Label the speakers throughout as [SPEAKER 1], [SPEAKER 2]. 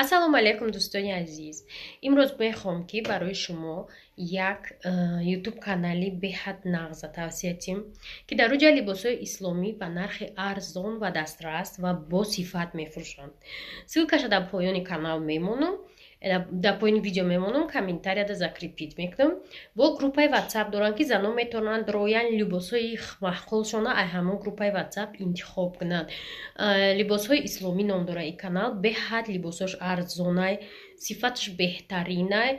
[SPEAKER 1] Ассалому алайкум, дӯстони азиз. Имрӯз мехоҳам, ки барои шумо як ютуб канали беҳад нағза тавсия тим, ки дар уҷа либосҳои исломӣ ба нархи арзон ва дастрас ва бо сифат мефурӯшанд. Ссылкаша дар поёни канал мемонам, дар поёни видео мемонам, комментарияда закрепить мекунам. Бо группаи ватсап доранд, ки занон метавонанд роян либосҳои маъқулшона ай ҳамон группаи ватсап интихоб кунанд. Либосҳои исломӣ ном дорад ин канал. Беҳад либосҳош арзонай, сифаташ беҳтаринай,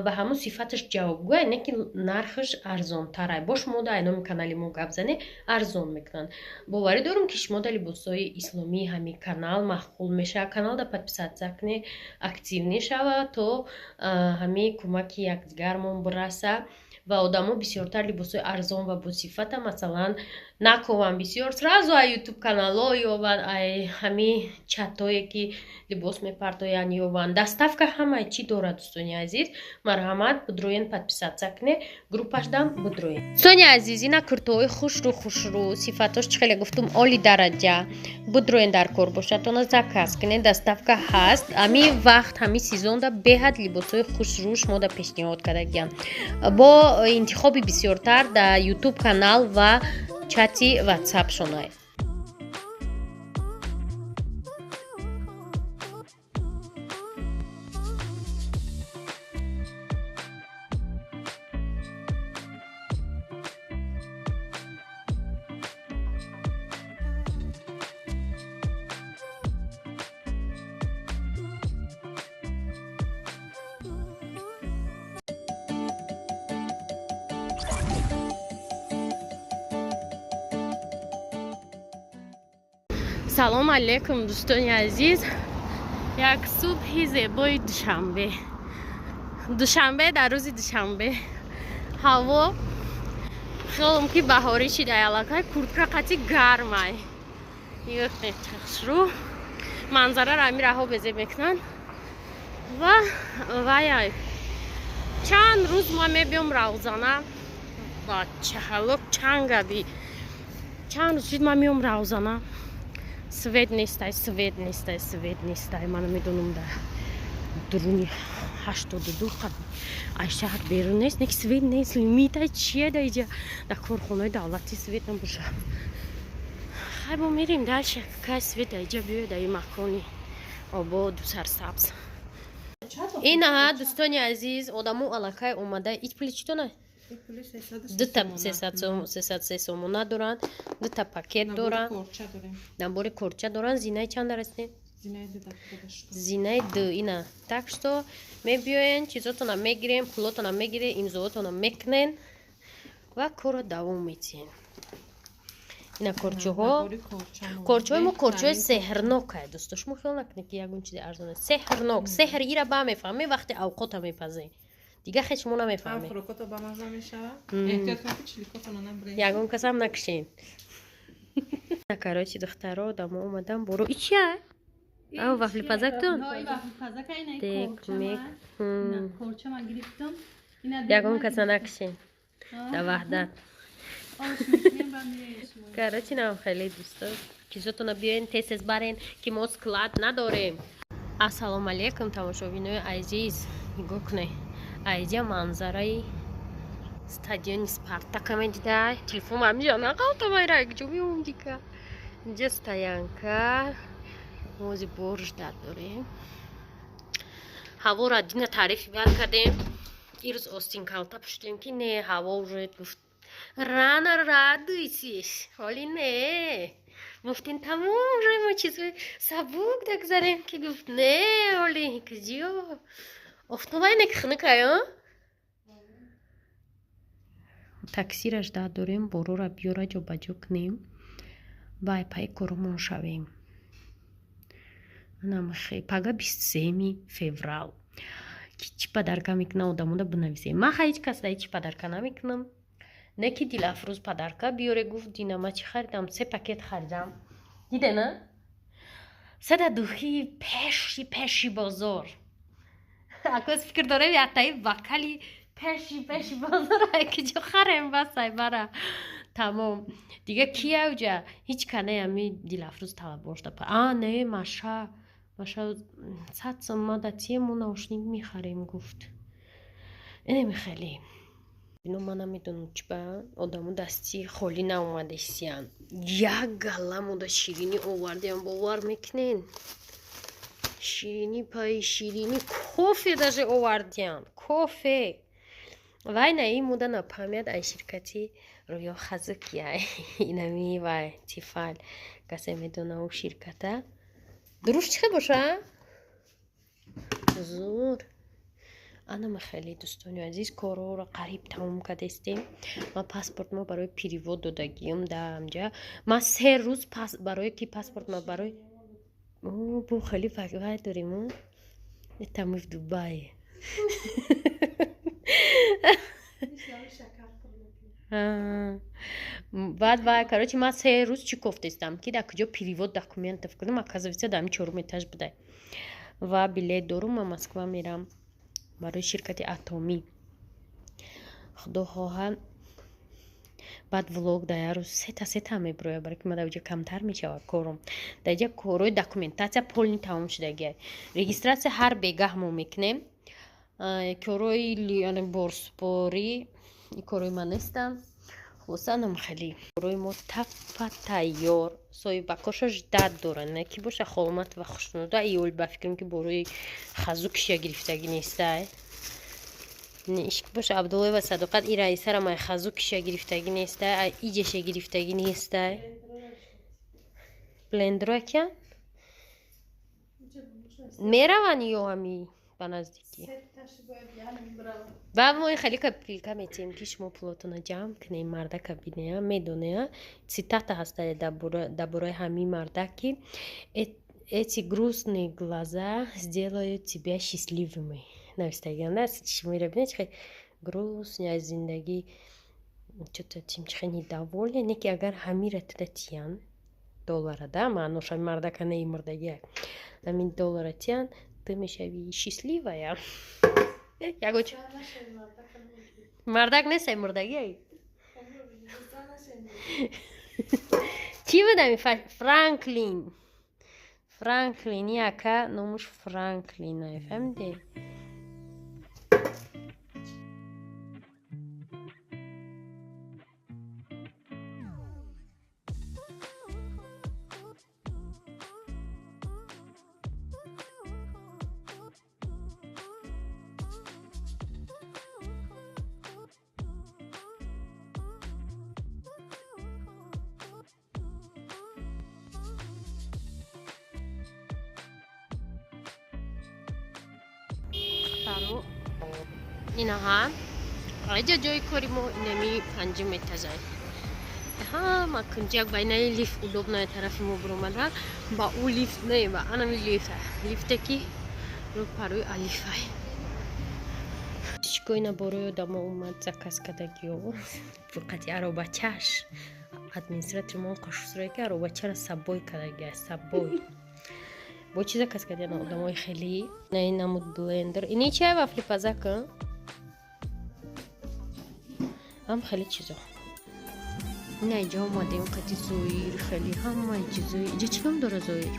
[SPEAKER 1] ба ҳамон сифаташ ҷавобгӯай, не ки нархаш арзонтарай. Бо шумо да ай номи канали мо гап занед, арзон мекунанд. Боварӣ дорам, ки шумо да либосҳои исломии ҳамин канал маъқул мешавад. Каналда подписаться кунед, активный шава, то ҳамин кӯмаки якдигармон бираса ва одамо бисёртар либосҳои арзон ва босифата, масалан, накованд бисёр, сразу ай ютуб каналҳо ёванд, ай ҳамин чатое ки либос мепартоянд ёванд. Доставка ҳамаи чӣ дорад, дӯстони азиз. Марҳамат, будроен, подписаться кунед, группашдам будроен. Дӯстони азиз, ина куртоҳои хушрӯ, хушрӯ, сифатош чӣ хеле гуфтум, оли дараҷа. Будроен, дар кор бошадтона заказ кунед, доставка ҳаст. Ҳамин вақт, ҳамин сезонда беҳад либосҳои хушрӯ шумода пешниҳод кардагиям, бо интихоби бисёртар дар ютуб канал ва чати ватсап шонай. Салом алейкум, дӯстони азиз. Як субҳи зебои душанбе, душанбе, дар рӯзи душанбе ҳаво хелом ки баҳорӣ шидай, аллакай куртка қати гармай. Нигоҳ кунед, хушрӯ манзараро ҳамин раҳо безеб мекунанд. Ва ваяй чанд рӯз ма мебиём равзана, бачаҳалок чангаби. Чанд рӯз шид ма меом равзана, свет нестай, свет нестай, свет нестай. Ман намедонам, дар дуруни 82 ай шаҳр берун нест, не ки свет нест. Лимитай чия да иҷа дар корхонаи давлатӣ свет набоша? Хай, бо мерем дальше, кай свет да иҷа биёяд, дар ин макони ободу сарсабз. Инаҳа, дӯстони азиз, одамо аллакай омада. Ич пули чӣ дона? Дута 303 сомона доранд, дута пакет доранд, набори корча доранд. Зинаи чанда расидем? Зинаи ду ина. Так что мебиёен, чизотона мегирем, пулотона мегирем, имзоотона мекунен ва корро давом метиҳем. Ина корчаҳо, корчаҳои мо корчаҳои сеҳрнокай, дӯсто. Шумо хиёл накунед, ки ягон чизи арзон. Сеҳрнок, сеҳр ира ба мефаҳмед вақте авқота мепазем, дигар хеч шумо намефаҳмед. Ягон касам накушем. Короче, духтаро, одамо омадан боро. И чия? Ав вафлипазактон тек мек. Ягон каса накушем да ваҳдат. Короче, нам хеле дӯсто, чизотона биёен, тез тез барен, ки мо склад надорем. Ассалому алайкум, тамошобинои азиз. Нигоҳ кунед, айҷа манзараи стадиони Спартака медидай. Телефон ҳамиҷа нақалтамайра, куҷо меом дика? Инҷа стоянка, мози бор ждать дорем. Ҳаворо дина таърифи бад кардем, ирӯз остин калта пӯшидем, ки не, ҳаво уже гуфт: «Рано радуйтесь, ҳоли не». Гуфтем: «Тамом, уже мо чизои сабук дагзарем», ки гуфт: «Не, ҳоли куҷо». Офтобай не, ки хунукай. Таксира ждать дорем, борора биёра, ҷобаҷо кунем, бай пай коромон шавем. Пага 23-ми феврал ки чӣ подарка мекунам, одамода бинависем. Ман ҳеҷ кас да ҳеҷ подарка намекунам, не ки Дилафрӯз подарка биёре гуфт. Дина ма чӣ харидам? Се пакет харидам, дидена, сада духи пеши пеши бозор. Акоз фикр дорем, яктаи бакали пеши пеши бозор киҷо харем, басай бара, тамом. Дига ки авҷа ҳеҷ канаи ами Дилафрӯз талабошда. А не, маша. Маша 100 сом ма да тиему наушник мехарем гуфт. Инеми хеле. Ино ман намедонам чӣ ба одамо дасти холӣ наомадесиян. Як гала мода ширинӣ овардиам, бовар мекунен? Ширинӣ паи ширинӣ, кофе даже овардиам, кофе. Вай на ин мода напамяд ай ширкати Рӯё Хазукия. Инами вай Тифал. Касе медона ӯ ширката? Дуруш чӣ хел боша? Зур. Анама хеле дӯстони азиз, корҳоро қариб тамом кардестем. Ман паспорт мо барои перевод додагиём да амҷа. Ман 3 рӯз барои ки паспорт ма барои бо хеле вай дорем. Это мы в Дубае. Баъд вай, короче, ман 3 рӯз чӣ кофтестам, ки дар куҷо перевод документов кунам, оказывается, дар ҳамин чорум этаж будай. Ва билет дорум, ман Москва мерам барои ширкати Атомӣ. Худо хоҳад, баъд влог дар як рӯз сета сета мебирояд, барои ки ман дар оҷа камтар мешавад кором. Дар иҷа корҳои документатсия полный тамом шудагиай. Регистрация ҳар бегаҳ мо мекунем. Корҳои борсупорӣ корҳои ман нестанд. Хулоса нам хеле. Корҳои мо таппа тайёр. Соҳибакоша ждат доранд, не ки боша холмат ва хушнуда иёл ба фикрам ки борои хазукша гирифтагӣ нестай. Ишк боша Абдуллоева Садоқат и раисара май хазукша гирифтагӣ нестай, ай иҷаша гирифтагӣ нестай. Блендро киян? Мераванд ё ҳами ба наздикӣ? Ба мо хеле капилка метиҳем, ки шумо пулотона ҷамъ кунем, мардака бинея, медонея. Цитата ҳаста дар бораи ҳамин мардак, ки эти грустные глаза сделают тебя счастливыми. Навистагианда шуморо бинед, хеле грустный аз зиндагӣ, чё-то тим чихе недовольный, не ки агар ҳамира туда тиян доллара, да, маънош ҳамин мардака не мурдагия. Ҳамин доллара тиян, ты мешавӣ счастливая. Ягоч мардак нестай, мурдагиай. Чӣ буд ҳамин Франклин? Франклин яка номуш Франклин, фаҳмидӣ? Инаҳа аҷа ҷои кори мо инами панҷум этажай. Ҳама кунҷак ба инаи лифт удобная тарафи мо биромада, ба ӯ лифт не, ба анами лифт. Лифте ки рӯ парои алифай. Чикоина борои одамо омад заказ кардагиё. Фақати аробачаш. Администратори мо қашусрое ки аробачара сабой кардагия, сабой. Бо чи заказ кардиан одамои хеле? На ин намуд блендер. Ини чай вафли пазака? Ҳам хеле чизо. Ина инҷо омадем қати зоир, хеле ҳамаи чизои. Инҷа чӣ ном дора зоир?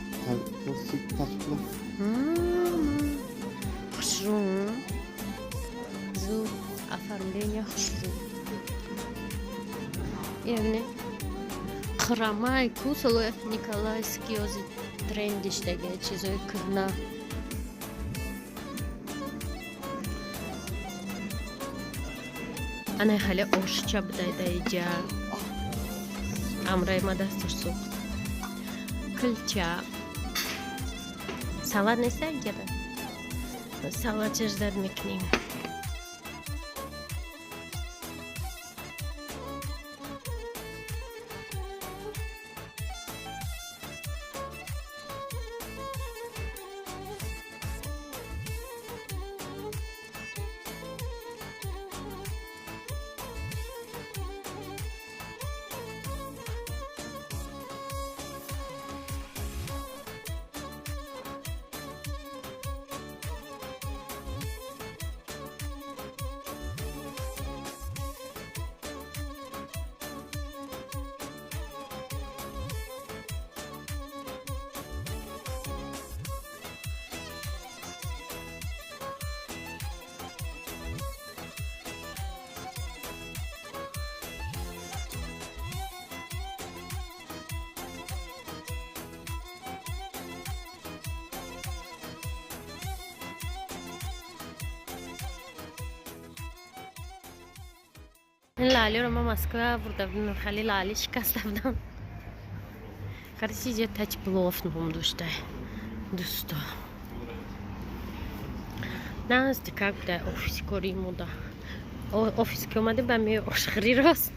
[SPEAKER 1] Хушрӯ. Зур оформления хушрӯ. Ина қирамай ку солои Николаевский ози трендиш даги чизои кӯҳна. Ана хеле ошча будай да иҷа. Амраи ма дасташ сӯхт. Килча. Салат неста иҷада? Салатчаш зад мекунем. Ин лаълиро ма Москва бурда будам, хали лаъли шикаста будам. Қариси ҷа Тач Плов ном дошта, дӯсто. Наздикак буда офиси кори мода. Офис ки омадем, ба ми ошхӯрӣ рост.